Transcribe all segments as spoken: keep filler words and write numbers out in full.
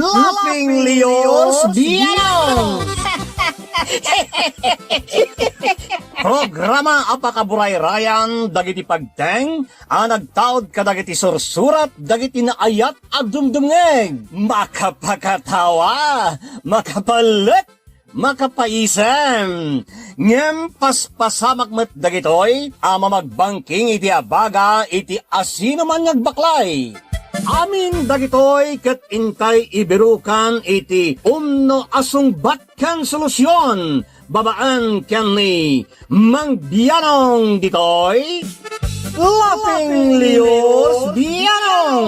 Laughing Leos Bianong! Programa a pakaburayrayan dagiti pagteng a nagtaud kadagiti sursurat dagiti naayat a dumdumngeg. Makapakatawa, makapalek, makapaisem. Ngem paspasamak met dagitoy a mamagbangking iti abaga iti asinoman nga agbaklay. Amin dagitoy ket intay ibirukan iti umno a sungbat ken solusion babaen ken ni Mang Bianong ditoy, Laughing Leos Bianong.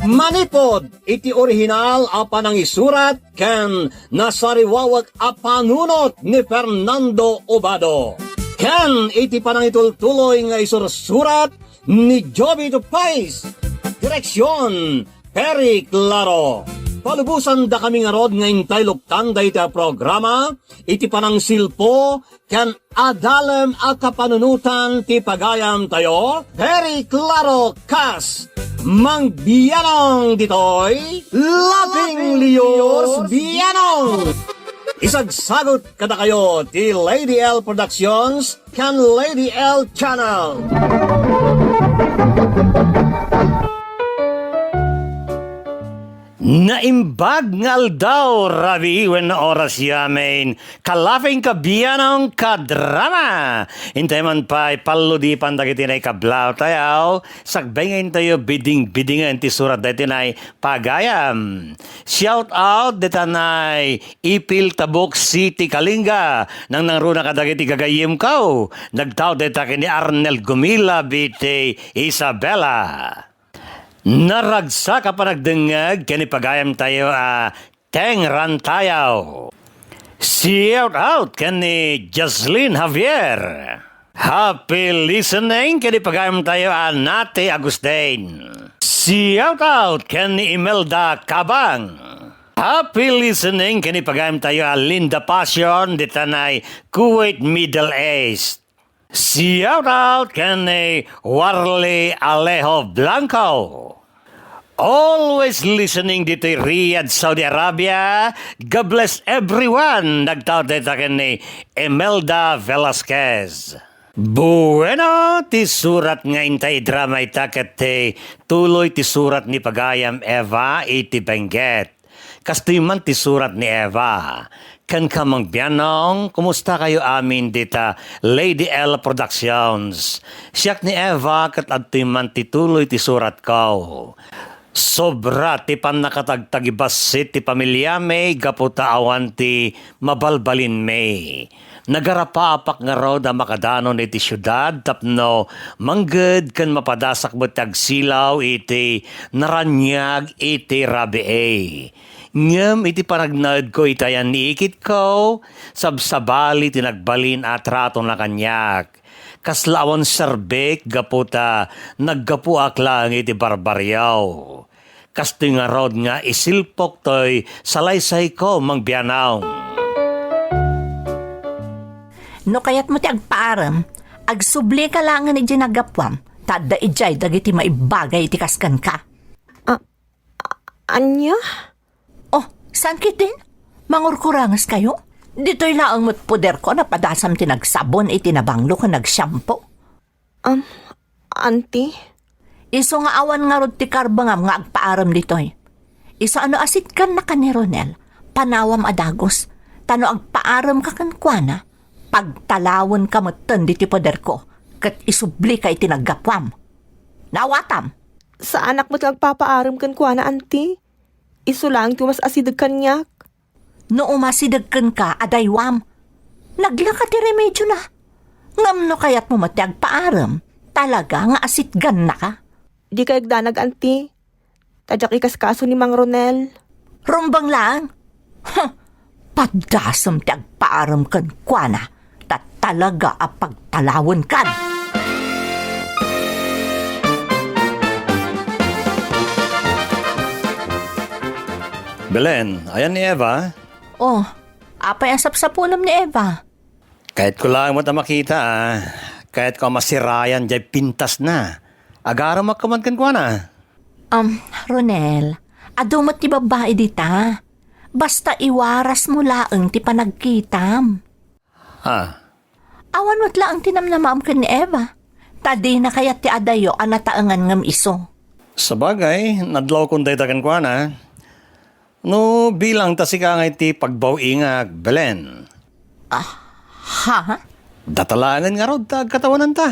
Manipod iti orihinal a panangisurat ken nasariwawek a panunot ni Fernando Obado, ken iti panangitultuloy nga isursurat ni Jovito Pais. Direksion, Perry Claro. Palubosandakami ngarud nga intay luktan dayta a programa iti panangsilpo ken adalem a kapanunotan ti pagayamtayo, Perry Claro kas Mang Bianong ditoy, Laughing Leos Bianong. Isagsagut kadakayo ti Lady L Productions ken Lady L Channel. Naimbag nga aldaw, rabii wenno oras, yamin, ka-Laughing, ka-Bianong, ka-Drama. Intay man pay palludipan dagiti naikablattayo, sakbay nga intayo biding-bidingen ti surat daytoy nay pagayam. Shout out dita nay Ipil, Tabuk City, Kalinga. Nangnangruna kadagiti gagayyemko. Nagtaud dayta ken ni Arnel Gumila, Biti, Isabela. Naragsak a panagdengngeg ken ipagayamtayo a Teng Rantayaw. Shout out ken ni Jocelyn Javier. Happy listening ken ipagayamtayo a Nati Agustin. Shout out ken ni Imelda Cabang. Happy listening ken ipagayamtayo a Linda Passion, dita nay Kuwait, Middle East. Shout out ken ni Warley Alejo Blanco. Always listening ditoy Riyadh, Saudi Arabia. God bless everyone. Nagtaud dayta ken ni Imelda Velasquez. Bueno, ti surat nga intay idrama ita ket ti tuloy ti surat ni pagayam Eva iti Benguet. Kastoy man ti surat ni Eva. Kenka, Mang Bianong, kumustakayo amin dita Lady L Productions? Siak ni Eva ket adtoy man ti tuloy ti suratko. Sobra ti pannakatagtagibassit ti pamiliami gapu ta awan ti mabalbalinmi. Nagarapaapak ngarud a makadanon iti siudad tapno mangged ken mapadasak met ti agsilaw iti naraniag iti rabii. Ngem iti panagnaedko iti ayan ni ikitko, sabsabali ti nagbalin a tratona kaniak. Kasla awan serbik gapu ta naggapuak laeng iti barbarrio. Kastoy ngarud nga isilpok toy salaysayko, Mang Bianong. No kayatmo ti agpaarem, agsublika laengen idiay naggapuam, ta adda idiay dagiti maibagay iti kas kenka. Ah, a-, ania? Oh, saan ketdin? Mangurkurangeskayo? Ditoy laeng met poderko a napadasam ti nagsabon iti nabanglo ken nagshampoo. Am, Auntie? Isu nga awan ngarud ti karbengam nga agpaarem ditoy. Isu a no asitkannaka ni Ronel, panawam a dagus, ta no agpaaremka kenkuana, pagtalawenka metten ditoy poderko, ket isublika iti naggapuam. Naawatam? Saanak met nga agpapaarem kenkuana, Auntie. Isu laeng ti umas-asideg kaniak. No umasideg kenka, adaywam. Naglaka ti remediona. Ngem no kayatmo met ti agpaarem, talaga nga asitgannaka. Dika agdanag, Auntie. Ta diak ikaskaso ni Mang Ronel. Rumbeng laeng. Huh! Padasem ti agpaarem kenkuana. Ta talaga a pagtalawenkan. Belen, ayan ni Eva? Oh, apay a sapsapulam ni Eva? Kayatko laeng met a makita, ah. Kayatko a masirayan diay pintasna. Agarumakko man kenkuana. Um, Ronel, Adu met ti babbai dita. Basta iwarasmo laeng ti panagkitam. Ah. Awan met laeng ti namnamaem ken ni Eva. Ta dina kayat ti adayo a nataengan ngem isu. Sabagay, nadlawkon dayta kenkuana. No bilang ta sika ngay ti pagbaw-ingak, Belen. Ah, ha? Data laengen ngarud ta agkatawananta.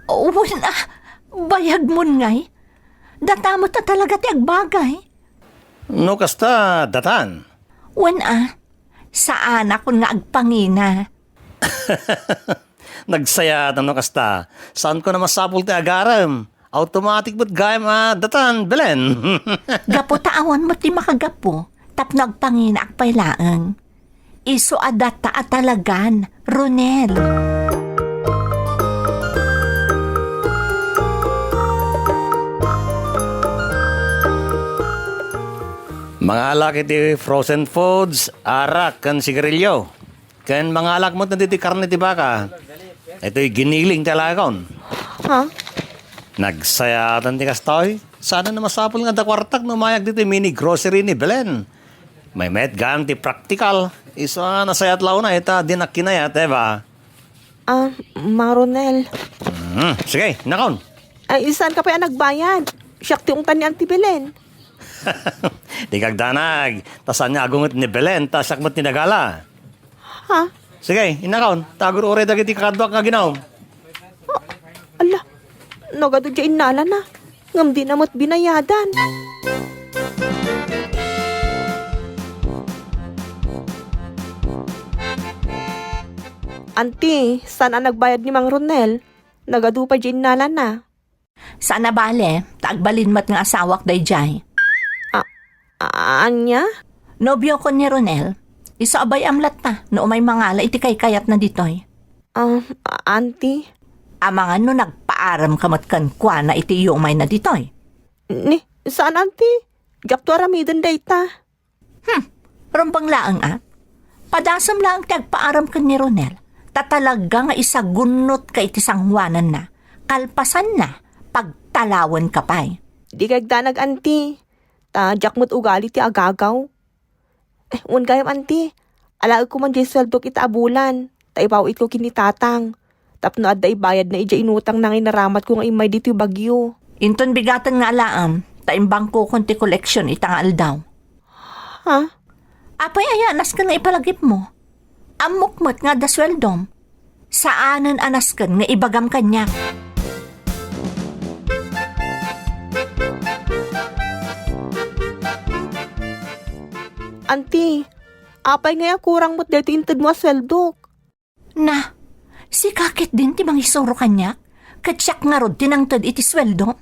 Wen a, bayagmon ngay. Data met a talaga ti agbagay. No kasta, datan. Wen a, saanakon nga agpangina. Nagsayaat no kasta. Saanko a masapul ti agarem. Automatic met gayam a datan, Belen. Gapu ta awan met ti makagapu, tapno agpanginaak pay laeng. Isu a data a talagan, Ronel. Mangalak iti frozen foods, arak, ken sigarilyo. Ken mangalak met ditoy karne ti baka. Itoy giniling ti alaekon. Ha? Nagsayaatan ti kastoy. Saan a masapul nga adda kuartak no umayag ditoy mini grocery ni Belen. Maymayat gayam ti praktikal. Isu a nasayaat la unay ta dinak kinayat, Eva. Ah, Mang Ronel. Hmm, sige, innakon. Ay, saanka pay a nagbayad? Siak ti ungtan ni Auntie Belen. Dika agdanag, ta saan nga agunget ni Belen, ta siak met ti nagala. Ha? Sige, innakon, ta agur-uray dagiti kakaduak nga aginum. Ah, ala, nagadu diay innalana, ngem dina met binayadan. Auntie, saan a nagbayad ni Mang Ronel? Nagadu pay diay innalana. Saan a bale, ta agbalin met nga asawak daydiay. A-, a-, ania? Nobiokon ni Ronel. Isu a bay-am latta no umay mangala iti kaykayatna ditoy. Ah, Auntie? Amangan no nagpaarem ka met kenkuana iti yumayna ditoy. Ni, saan, Auntie? Diakto aramiden dayta. Hmm, rumbeng laeng a. Padasem laeng ti agpaarem ken ni Ronel, ta talaga nga isagunnotka iti sangoananna, kalpasanna, pagtalawenka pay. Dika agdanag, Auntie, ta diak met ugali ti agagaw. Eh, wen gayam, Auntie, alaekko man diay sueldok ita a bulan, ta ipaw-itko ken ni Tatang. Tapno adda ibayadna idiay inutangna nga inaramatko nga immay ditoy Baguio. Inton bigaten nga alaem, ta imbangkokon ti koleksion ita nga aldaw. Ha? Apay aya a nasken nga ipalagipmo? Ammok met nga adda sueldom. Saanen a nasken nga ibagam kaniak. Auntie, apay ngay a kurang met daytoy intedmo a sueldok? Na, sika ketdin ti mangisuro kaniak, ket siak ngarud ti nangted iti sueldom?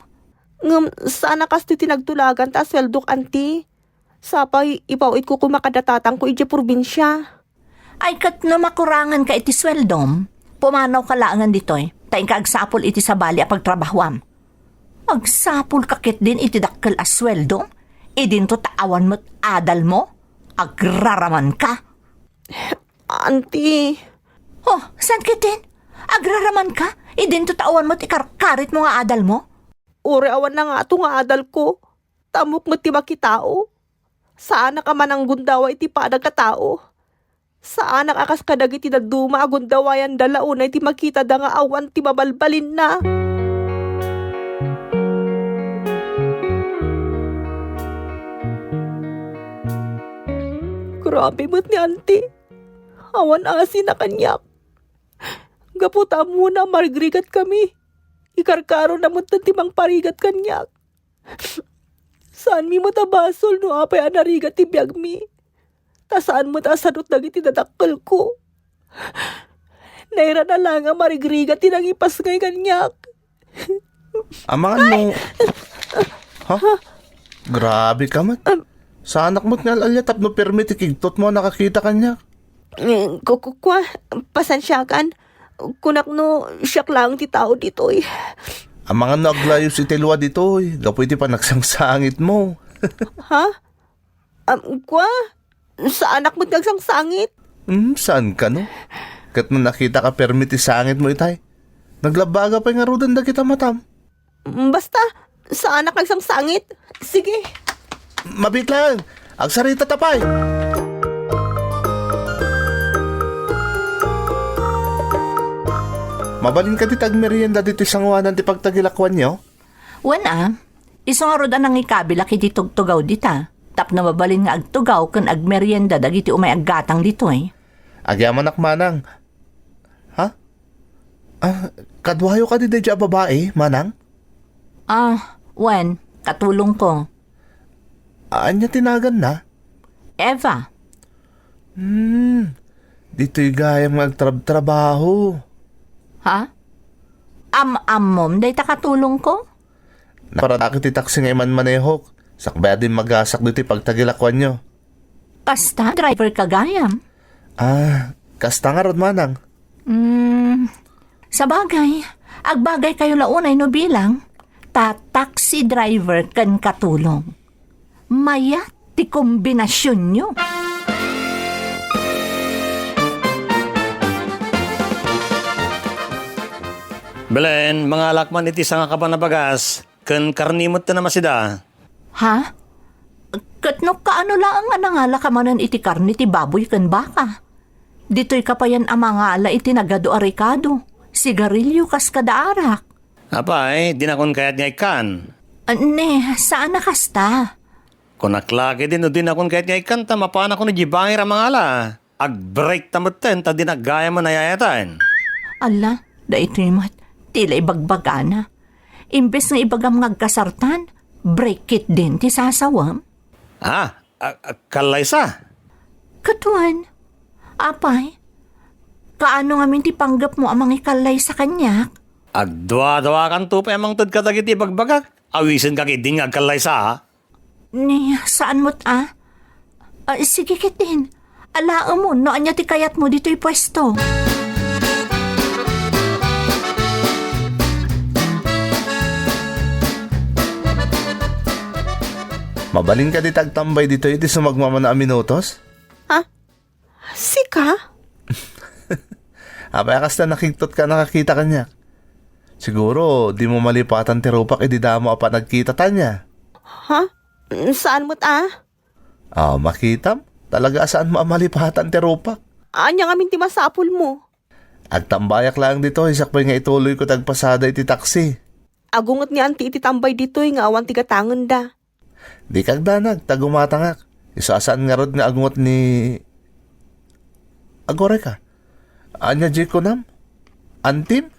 Ngem saan a kastoy ti nagtulaganta a sueldok, Auntie. Sapay, ipaw-itko koma kada tatangko idiay probinsia. Ay, ket no makuranganka iti sueldom, pumanawka laengen ditoy, ta inka agsapul iti sabali a pagtrabahuam. Agsapulka ketdin iti dakkel a sueldom, idinto ta awan met adalmo? Agraramanka. Auntie. Oh, saan ketdin? Agraramanka? Idinto ta awan met ikarkaritmo nga adalmo? Uray awan nangato nga adalko, ta ammok met ti makitao. Saanak a mananggundaway iti padak a tao. Saanak a kas kadagiti dadduma a gundawayanda la unay ti makitada nga awan ti mabalbalinna. Grabe met ni Auntie. Awan asina kaniak. Gapu ta ammona a marigrigat kami, ikarkarona met ti mangparigat kaniak. Saanmi met a basol no apay a narigat ti biagmi, ta saan met a sadut dagiti dadakkelko. Nairana laeng a marigrigat ti nangipasngay kaniak. Amangan no. Ha? Grabe ka met. Saanak met nga al-alia tapno permi ti kigtotmo a nakakita kaniak. Eh, ku-, ku-, kua, pasensiakan. Kunak no siak laeng ti tao ditoy. Amangan no aglayos iti lua ditoy, gapu iti panagsangsangitmo. Ha? Am, kua? Saanak met nga agsangsangit? Hmm, saan kano? Ket no nakita ka permi ti sangitmo itay, naglabbaga pay ngaruden dagita matam. Mm, basta, Saanak agsangsangit. Sige. Mabiit laeng. Agsarita ta pay. Mabalin kadi ti agmerienda ditoy sangoanan ti pagtagilakuanyo? Wen a, isu ngarud a nangikabilak iti tugtugaw dita, tapno mabalin nga agtugaw ken agmerienda dagiti umay aggatang ditoy. Agyamanak manang. Ha? Ah, kaduayo kadi daydiay a babai, manang? Ah, wen, katulongko. Ania ti naganna? Eva. Hmm, ditoy gayam nga agtrabtrabaho. Ha? Am-ammom dayta katulongko? Naparadak iti taksi nga imanmanehok, sakbay a dimmagasak ditoy pagtagilakuanyo. Kasta, driver ka gayam? Ah, kasta ngarud manang. Hmm, sabagay, agbagaykayo la unay no bilang, ta taxi driver ken katulong. Mayat ti kombinasionyo. Belen, mangalak man iti sangakaban a bagas, ken karni met ti namasida. Ha? Ket no kaano laeng a nangalaka manen iti karni ti baboy ken baka? Ditoyka payen a mangala iti nagadu a rekado, sigarilio kas kada arak. Apay, dinakon kayat nga ikkan? Ah, ne, saan a kasta. Kunak la ketdi no dinakon kayat nga ikkan ta mapanakon idiay bangir a mangala. Ag-break ta metten ta dinak gayamen a yayatan. Alla, daytoy met, ti la ibagbagana. Imbes nga ibagam nga agkasartan, break ketdin ti sasawem. Ah, a, a, kallaysa? Ket wen, apay, kaano ngamin ti panggepmo a mangikallaysa kaniak? Agduaduakanto pay a mangted kadagiti ibagbagak. Awisenka ketdin nga agkallaysa, a? Ni, saan met a? Ah, sige ketdin. Alaemon no ania ti kayatmo ditoy puesto. Mabalin kadi ti agtambay ditoy iti sumagmamano a minutos? Ha? Sika? Apay a kasta nakigtotka a nakakita kaniak? Siguro, dimo malipatan ti rupak idi damo a panagkita, Tanya. Ha? Saan met a? Ah, makitam? Talaga a saanmo a malipatan ti rupak. Ania ngamin ti masapulmo? Agtambayak laeng ditoy sakbay nga ituloyko ti agpasada iti taksi. Agunget ni Auntie iti tambay ditoy nga awan ti gatangenda. Dika agdanag, ta gumatangak. Isu a saan ngarud nga agunget ni... Aguray ka. Ania diay kunam? Antim?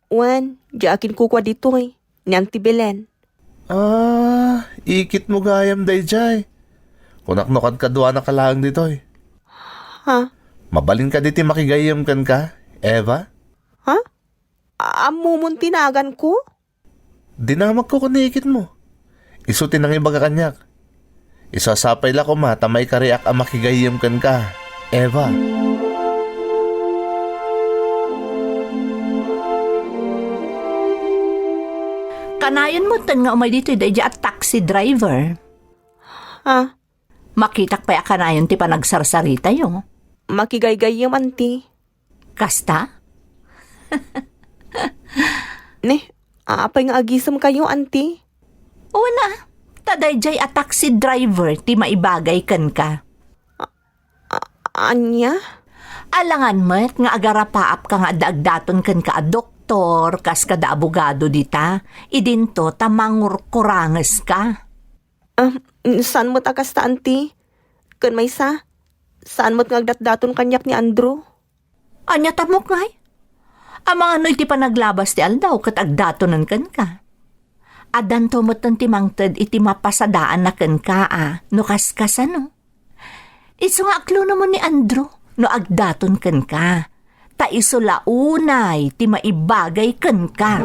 Wen, diay akinkukua ditoy, ni Auntie Belen. Ah, ikitmo gayam daydiay. Kunak no kadkaduanak laeng ditoy. Ha? Mabalin kadi ti makigayyem kenka, Eva? Ha? Ammomon ti naganko? Dinamagko ken ni ikitmo. Isu ti nangibaga kaniak. Isu a sapay la koma ta maikariak a makigayyem kenka, Eva. Kanayon metten nga umay ditoy daydiay a taxi driver. Ah. Makitak pay a kanayon ti panagsarsaritayo. Makigaygayyem, Auntie. Kasta? Ne, apay nga agisemkayo, Auntie? Wen a, ta daydiay a taxi driver ti maibagay kenka. A-, a-, ania? Alangan met nga agarapaapka nga adda agdaton kenka a doktor, kas kada abogado dita, idinto ta mangurkurangeska. Ah, saan met a kasta, Auntie? Ken maysa, saan met nga agdatdaton kaniak ni Andrew? Ania ta mukngay? Amangan no iti panaglabas ti aldaw ket agdatonen kenka. Addanto metten ti mangted iti mapasadaanna kenka a no kaskasano. Isu nga aklonomon ni Andrew no agdaton kenka, ta isu la unay ti maibagay kenka.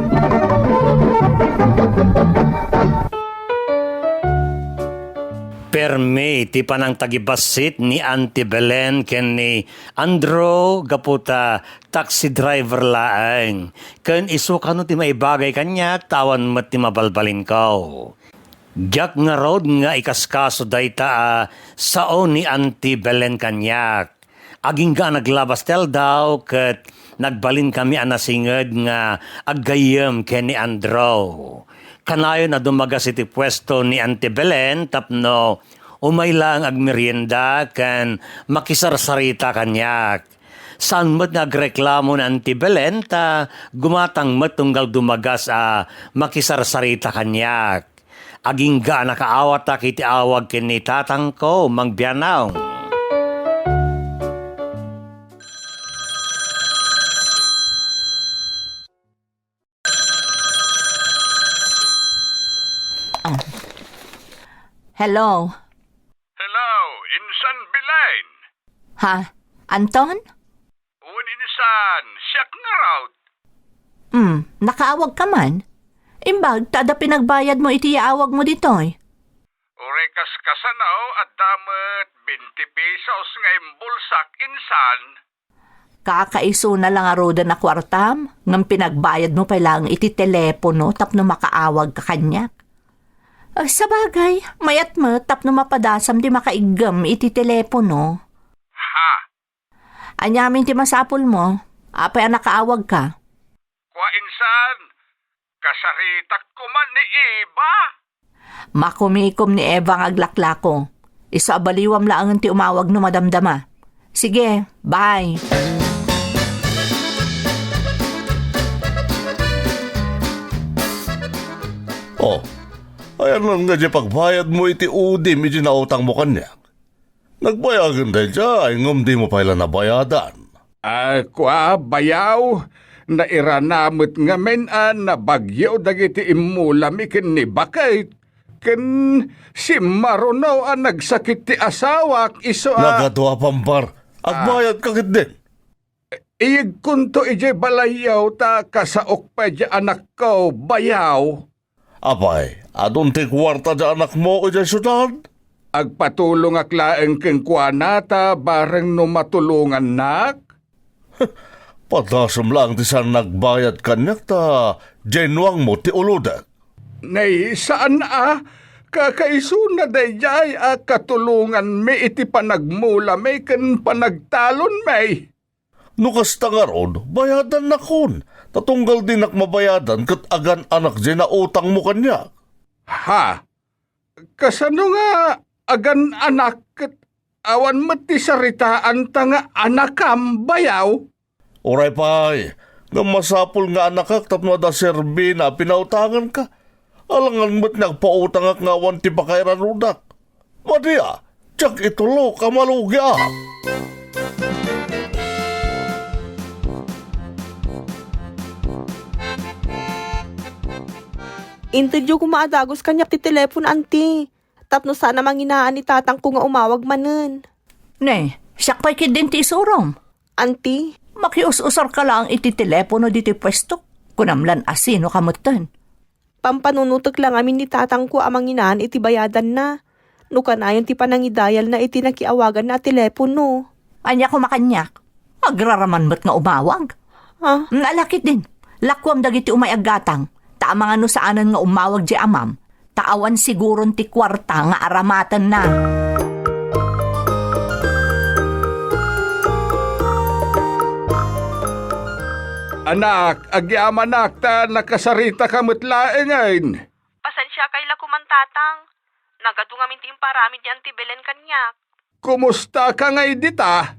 Permi ti panangtagibassit ni Auntie Belen ken ni Andrew gapu ta taxi driver laeng, ken isu kano ti maibagay kaniak ta awan met ti mabalbalinko. Diak ngarud nga ikaskaso dayta a sao ni Auntie Belen kaniak. Agingga a naglabas ti aldaw ket Nagbalinkami a nasinged nga aggayyem ken ni Andrew. Kanayon a dumagas iti puesto ni Auntie Belen tapno umay laeng agmerienda ken makisarsarita kaniak. Saan met nga agreklamo ni Auntie Belen ta gumatang met tunggal dumagas a makisarsarita kaniak. Agingga a nakaawatak iti awag ken ni tatangko, Mang Bianong. Ah. Hello? Hello, insan Belen? Ha? Anton? Wen insan, siak ngarud. Hmm, nakaawag ka man? Imbag, ta adda pinagbayad mo iti yaawag mo ditoy. Uray kas kasano, adda met twenty pesos nga imbulsak, insan. Kakaisuna la ngaruden a kuartam, ngem pinagbayad mo pay laeng iti telepono tapno makaawag ka kaniak. Ah, sabagay, mayat met tapno mapadasam ti makaiggem iti telepono. Ha? Aniamin ti masapul mo? Apay a nakaawag ka? Kua insan, kasaritak koma ni Eva. Makumikom ni Eva nga aglaklako. Isu a baliwam laengen ti umawag no madamdama. Sige, bye. Oh, ayanna nga di pagbayad mo iti udim iti nautang mo kaniak? Nagbayagen daydiay, ngem dimo pay la nabayadan. Ah, kua, bayaw, nairana met ngamin a nabagyo dagiti immulami ken ni baket, ken simmaruno a nagsakit ti asawak, isu a Nagadu a pambar, agbayad ka ketdin. Iyegkonto idiay balayyo ta kasaok pay diay anakko, bayaw. Apay, adun ti kuarta ti anakmo idiay siudad? Agpatulongak laeng kenkuana ta bareng no matulongannak. Padasem laeng ti saan nagbayad kaniak ta diay nuangmo ti ulodek. Nay, saan a, kakaisuna daydiay a katulonganmi iti panagmulami ken panagtalonmi. No kasta ngarud, bayadannakon, ta tunggal dinak mabayadan ket agan-anak diay nautangmo kaniak. Ha? Kasano nga agan-anak ket awan met ti saritaanta nga anakam, bayaw? Uray pay, ngem masapul nga anakak tapno adda serbina a pinautanganka. Alangan met nga agpautangak nga awan ti pakairanudak. Madi a, diak itulok a malugiak. Intedyo koma a dagus kaniak ti telepon, anti, tapno saan a manginaan ni tatangko nga umawag manen. Ne, siak pay ketdin ti isurom. Anti? Makius-usarka laeng iti telepono ditoy puesto. Kunam lan a sinoka metten. Pampanunotek la ngamin ni tatangko a manginaan iti bayadanna no kanayon ti panangidayalna iti nakiawaganna a telepono. Ania koma kaniak? Agraraman met nga umawag. Ah? Ala ketdin, lakuam dagiti umay aggatang, ta amangan no saanen nga umawag diay amam, ta awan siguron ti kuarta nga aramatenna. Anak, agyamanak ta nakasaritaka met laengen. Pasensiakay la koman, Tatang. Nagadu ngamin ti imparamid ni Auntie Belen kaniak. Kumustaka ngay dita?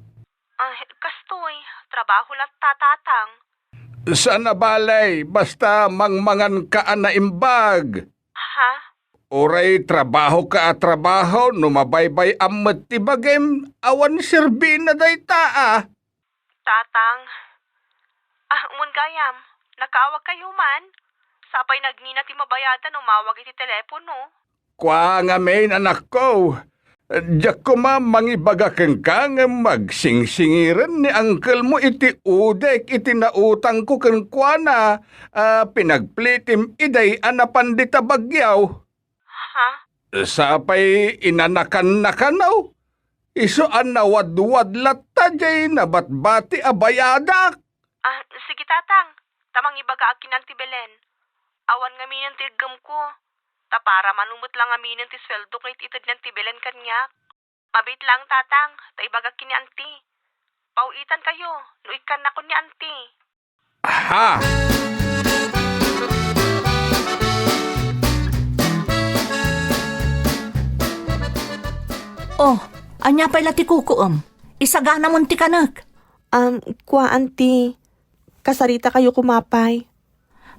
Ah, kastoy, trabaho latta, Tatang. Saan a bale, basta mangmanganka a naimbag. Ha? Uray trabahoka a trabaho, no mabaybay-am met ti bagim, awan serbina dayta a. Tatang. Ah, umon gayam, nakaawagkayo man? Sapay nagngina ti mabayadan umawag iti telepono. Kua ngamin, anakko, diak koma mangibaga kenka ngem magsingsingiren ni angkelmo iti udek iti nautangko kenkuana a pinagplitim idiay a napan dita Baguio. Ha? Sapay inanakanna kano? Isu a nawadwad latta diay nabatbati a bayadak. Ah, sige, Tatang. Ta mangibagaak ken Auntie Belen. Awan ngaminen ti iggemko. Ta para mano met la ngaminen ti sueldok nga it-ited ni Auntie Belen kaniak. Mabiit laeng, Tatang, ta ibagak ken ni Auntie. Paw-itankayo no ikkannakon ni Auntie. Aha! Oh, ania pay la ti kukuem? Isaganamon ti kanek. Um, kua, Auntie. Kasaritakayo koma pay.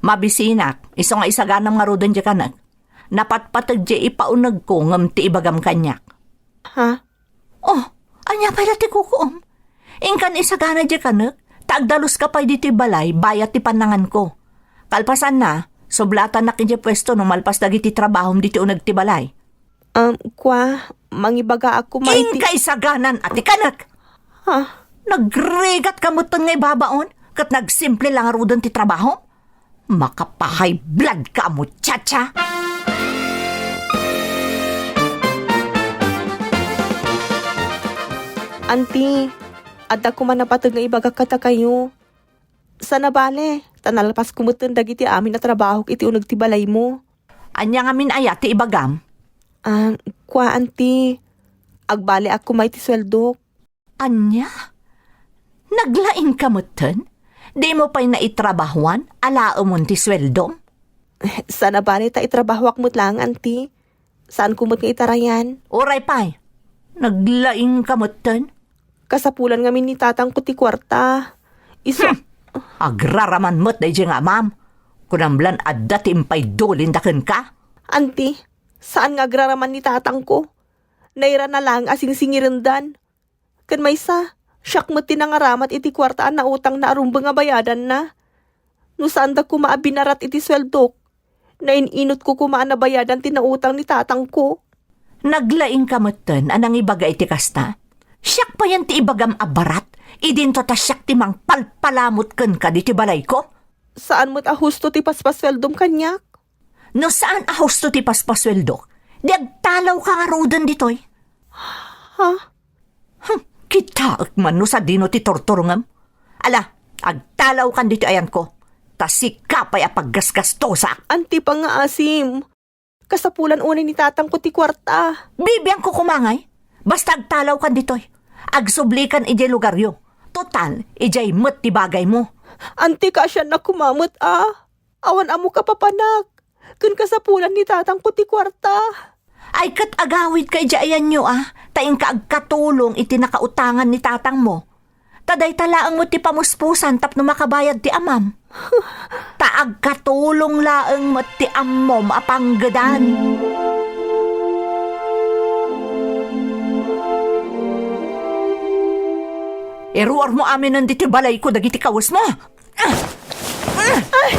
Mabisinak, isu nga isaganam ngaruden diay kanek. Napatpateg diay ipaunegko ngem ti ibagam kaniak. Ha? Oh, ania pay la ti kukuem? Inkan isagana diay kanek, ta agdaluska pay ditoy balay bayat ti pannanganko. Kalpasanna, sublatanak idiay puesto no malpas dagiti trabahom ditoy uneg ti balay. Um, kua, mangibagaak koma iti— Inka isaganan a ti kanek! Ha? Nagrigatka metten nga ibabaon, ket nagsimple la ngaruden ti trabaho? Makapahay blood ka, muchacha! Auntie, adda koma napateg nga ibagak kadakayo. Saan a bale, ta nalpasko metten dagiti amin a trabahok iti uneg ti balaymo. Ania ngamin aya ti ibagam? Ah, kua, Auntie, agbaliak koma iti sueldok. Ania? Naglaingka metten? Dimo pay naitrabahoan, alaemon ti sueldom? Saan a bale ta itrabahoak met laeng, Auntie. Saanko met nga itarayan. Uray pay. Naglaingka metten? Kasapulan ngamin ni tatangko ti kuarta. Isu— Hmm. Agraraman met daydiay nga amam. Kunam lan adda ti impaydulin da kenka? Auntie, saan nga agraraman ni tatangko. Nairana laeng a singsingirendan. Ken maysa, siak met ti nangaramat iti kuarta a nautangna a rumbeng a bayadanna. No saanda koma a binarat iti sueldok, nain-inotko koma a nabayadan ti nautang ni tatangko. Naglaingka metten a nangibaga iti kasta? Siak payen ti ibagam a barat, idinto ta siak ti mangpalpalamut kenka ditoy balayko? Saan met a husto ti paspasueldom kaniak. No saan a husto ti paspasueldok, di agtalawka ngaruden ditoy. Ha? Hmm, kitaek man no sadino ti turturongem. Ala, agtalawkan ditoy ayanko, ta sika pay a paggasgastosak. Auntie, pangngaasim. Kasapulan unay ni tatangko ti kuarta. Bibiangko koma ngay. Basta agtalawkan ditoy. Agsublikan idiay lugaryo. Total, idiay met ti bagaymo. Auntie, kaasiannak koma met a. Awan ammok a papanak. Ken kasapulan ni tatangko ti kuarta. Ay, ket agawidka idiay ayanyo a, ta inka agkatulong iti nakautangan ni tatangmo. Ta dayta laeng met ti pamuspusan tapno makabayad ti amam. Ta agkatulong laeng met ti ammom a panggedan. Iruarmo aminen ditoy balayko dagiti kawesmo. Ay,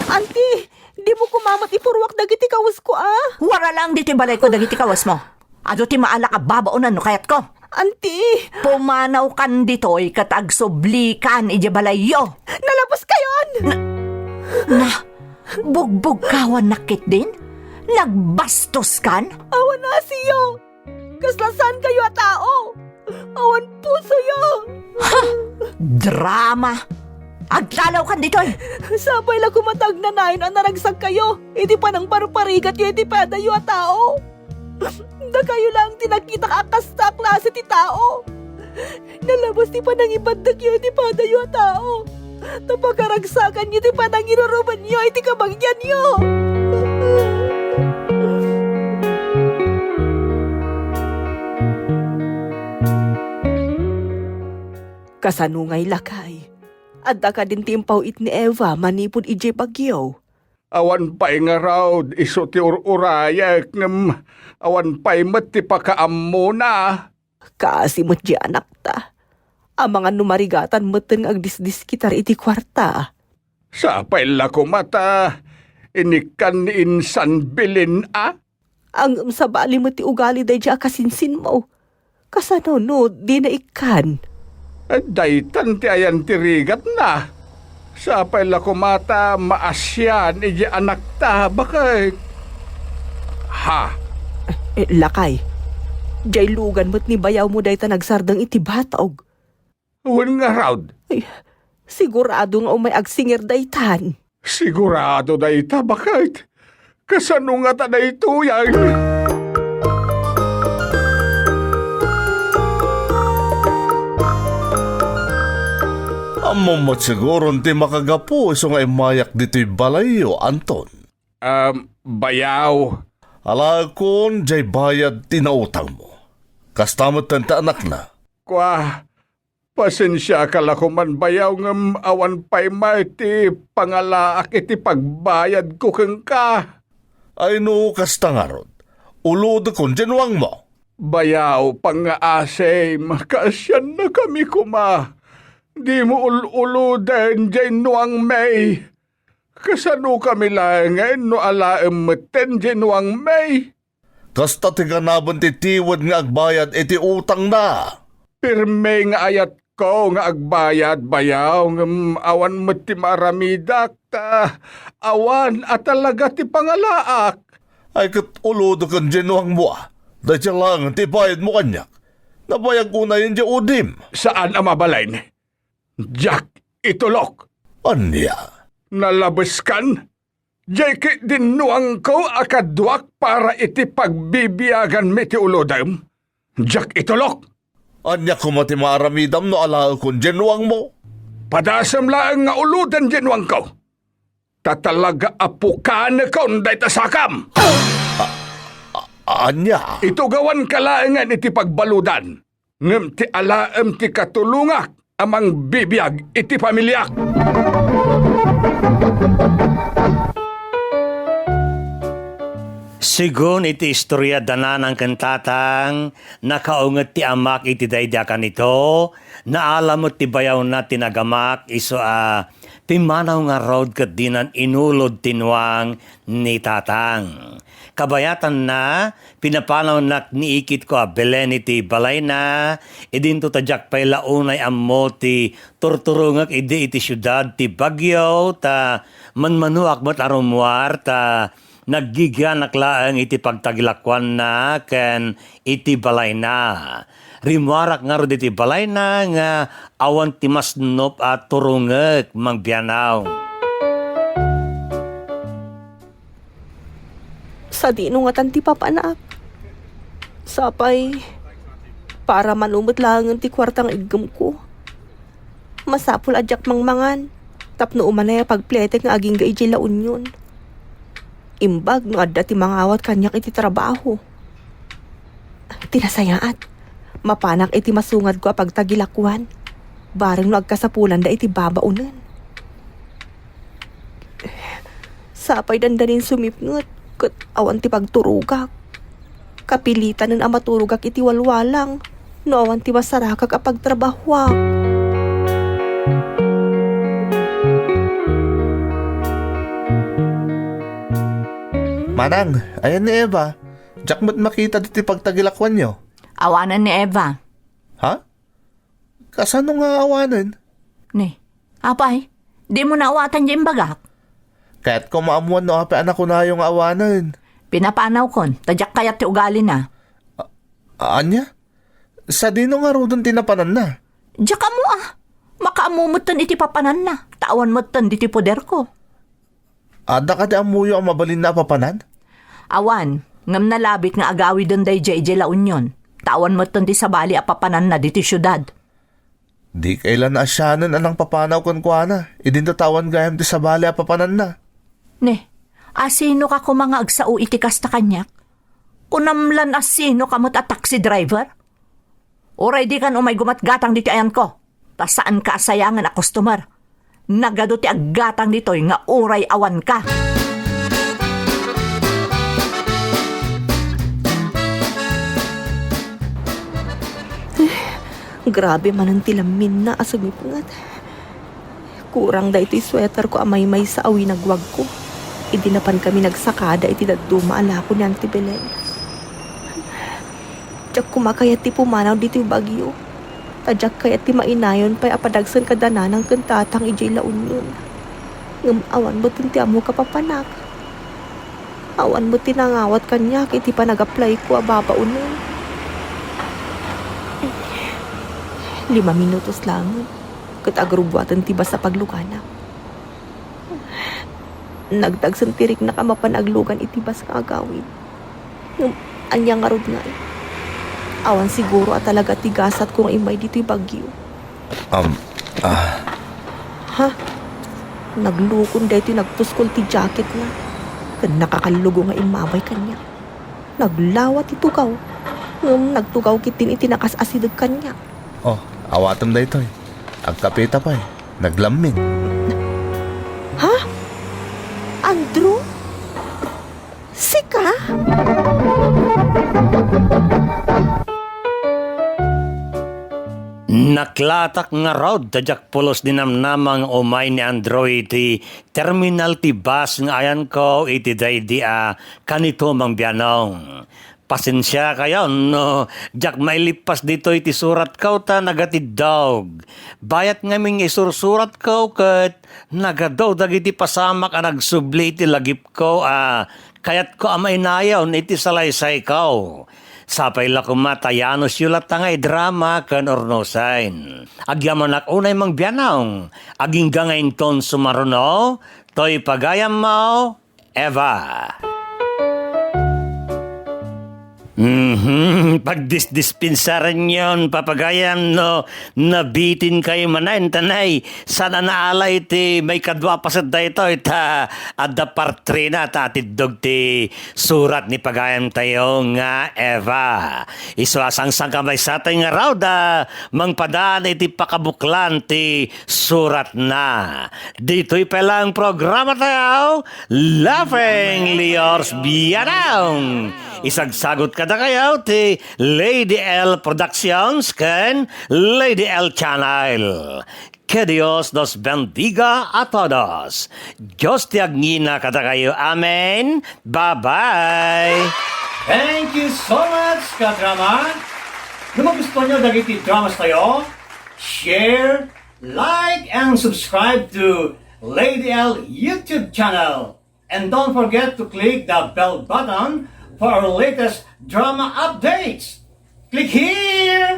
Auntie, dimo koma met ipuruak dagiti kawesko a. Wara laeng ditoy balayko dagiti kawesmo. Adu ti maalak a babaonan no kayatko. Auntie! Pumanawkan ditoy ket agsublikan idiay balayyo. Nalabuskayon! Na, na, bugbugkawannak ketdin? Nagbastoskan? Awan asiyo! Kasla saankayo a tao! Awan pusoyo! Ha! Drama! Agtalawkan ditoy! Sapay la koma ta agnanayon a naragsakkayo iti panangparparigatyo iti padayo a tao! Dakayo laeng ti nakitak a kasta a klase ti tao! Nalabas ti panangibaddekyo iti padayo a tao! Ta pakaragsakanyo ti panangirurubenyo iti kabagianyo! Kasano ngay, lakay? Adda kadin ti impaw-it ni Eva manipud idiay bagyo? Awan pay ngarud, isu ti ur-urayek, ngem awan pay met ti pakaammona. Kaasi met diay anakta. Amangan no marigatan metten nga agdisdiskitar iti kuarta. Sapay la koma ta inikkan ni insan Belen a? Ngem sabali met ti ugali daydiay a kasinsinmo. Kasano no dina ikkan? Daytan ti ayan ti rigatna. Sapay la koma ta maasian idiay anakta, baket. Ha? Eh, lakay, diay lugan met ni bayawmo dayta nagsardeng iti batog. Wen ngarud. Ay, sigurado nga umay agsingir daytan. Sigurado dayta, baket. Kasano ngata daytoyen? Ammom met siguron ti makagapu isu nga immayak ditoy balayyo, Anton. Um, bayaw. Alaekon diay bayad ti nautangmo. Kasta met ti anakna. Kua, pasensiaka la koman, bayaw, ngem awan pay met ti pangalaak iti pagbayadko kenka. Ay no kasta ngarud, ulodekon diay nuangmo. Bayaw, pangngaasem, kaasiannakami koma. Dimo ul-uloden diay nuangmi. Kasanokami laengen no alaem metten diay nuangmi? Kasta ti ganaben ti tiwed nga agbayad iti utangna. Pirmi nga ayatko nga agbayad, bayaw, ngem awan met ti maaramidak, ta awan a talaga ti pangalaak. Ay ket ulodeken diay nuangmo, a. Dayta laengen ti ibayadmo kaniak. Nabayag unayen diay udim. Saan a mabalin. Diak itulok. Ania? Nalabeskan? Diay ketdin nuangko a kaduak para iti pagbibiaganmi ti ulodem. Diak itulok. Ania koma ti maaramidam no alaekon diay nuangmo? Padasem laeng nga uloden diay nuangko. Ta talaga a pukanekon dayta sakam. A-, a-, ania? Itugawanka laengen iti pagbaludan. Ngem ti alaem ti katulongak a mangbibiag iti familiak. Segun iti istorya da nanang ken tatang, nakaunget ti amak iti daydi a kanito, naala met ti bayawna ti nagamak, isu a pimmanaw ngarud ket dinan inulod ti nuang ni tatang. Kabayatanna, pinapanawnak ni ikitko a Belen iti balayna, idinto ta diak pay la unay ammo ti turturongek idi iti siudad ti Baguio, ta manmanoak met a rummuar, ta naggigianak laeng iti pagtagilakuanna ken iti balayna. Rimmuarak ngarud iti balayna nga awan ti masnop a turongek, Mangbianaw. Sadino ngatan ti papanak? Sapay, para mano met laengen ti kuarta nga iggemko. Masapul a diak mangmangan tapno umanay a pagpletek nga agingga idiay La Union. Imbag no adda ti mangawat kaniak iti trabaho. Ti nasayaat, mapanak iti masungadko a pagtagilakuan, bareng no agkasapulanda iti babaonen. Sapay dandanin sumipnget ket awan ti pagturogak. Kapilitanen a maturogak iti walwalang no awan ti masarakak a pagtrabahoak. Manang, ayan ni Eva. Diak met makita ditoy pagtagilakuanyo. Awanen ni Eva. Ha? Kasano nga awanen? Ni, apay, dimo naawatan diay imbagak? Kayatko maammuan no apay a nakunayo nga awanen. Pinapanawkon, ta diak kayat ti ugalina. A-, ania? Sadino ngaruden ti napananna? Diak ammo a. Makaammo metten iti papananna, ta awan metten ditoy poderko. Adda kadi ammoyo a mabalinna a papanan? Awan, ngem nalabit nga agawiden daydiay idiay La Union, ta awan metten ti sabali a papananna ditoy siudad. Dikay la naasianen a nangpapanaw kenkuana, idinto ta awan gayam ti sabali a papananna. Ne, asinoka koma nga agsao iti kasta kaniak? Kunam lan asinoka met a taxi driver? Uray dikan umay gumatgatang ditoy ayanko, ta saanka a sayangen a customer. Nagadu ti aggatang ditoy nga uray awanka. Grabe manen ti lamminna a sumipnget. Kurang daytoy sweaterko a maymaysa a winagwagko idi napankami nagsakada iti dadduma a lako ni Auntie Belen. Diak koma kayat ti pumanaw ditoy Baguio, ta diak kayat ti mainayon pay a padagsen kada nanang ken tatang idiay La Union. Ngem awan met ti ammok a papanak. Awan met ti nangawat kaniak iti panag-applyko a babaonen. Lima minutos laengen, ket agrubbuaten ti bus a pagluganak. Nagdagsen ti riknak a mapan aglugan iti bus nga agawid. Ngem ania ngarud ngay? Awan siguro a talaga ti gasatko nga immay ditoy Baguio. Am, ah, Ha? Naglukon daytoy nagpuskol ti jacketna, ken nakakallugo nga immabay kaniak. Naglawa ti tugaw, ngem nagtugaw ketdin iti nakas-asideg kaniak. Oh, awatem daytoy. Agkapita pay. Naglammin. Ha? Andrew? Sika? Naklatak ngarud ta diak pulos dinamnama nga umay ni Andrew iti terminal ti bus nga ayanko iti daydi a kanito, Mang Bianong. Pasensiakayon no diak mailippas ditoy ti suratko ta nagatiddog. Bayat ngamin nga isursuratko ket nagadu dagiti pasamak a nagsubli iti lagipko a kayatko a mainayon iti salaysayko. Sapay la koma ta yanosyo latta nga idrama ken urnosen. Agyamanak unay, Mang Bianong, agingga nga inton sumaruno toy pagayammo, Eva. Mhm, pagdisdispensarenyon, papagayam, no nabitinkayo manen, tanay, saan a naalay ti maikadua a paset daytoy, ta adda partrina ta atiddog ti surat ni pagayamtayo nga Eva. Isu a sangsankamaysa toy ngarud a mangpadaan iti pakabuklan ti suratna. Ditoy pay lang programatayo, Laughingly Yours Bianong. Isagsagot kadakayo ti Lady L Productions ken Lady L Channel. Que Dios nos bendiga a todos. Dios ti agngina kadakayo. Amen. Bye-bye. Thank you so much, kadrama. No magustuhan nyo dagiti dramas tayo, share, like, and subscribe to Lady L YouTube channel. And don't forget to click the bell button for our latest drama updates. Click here!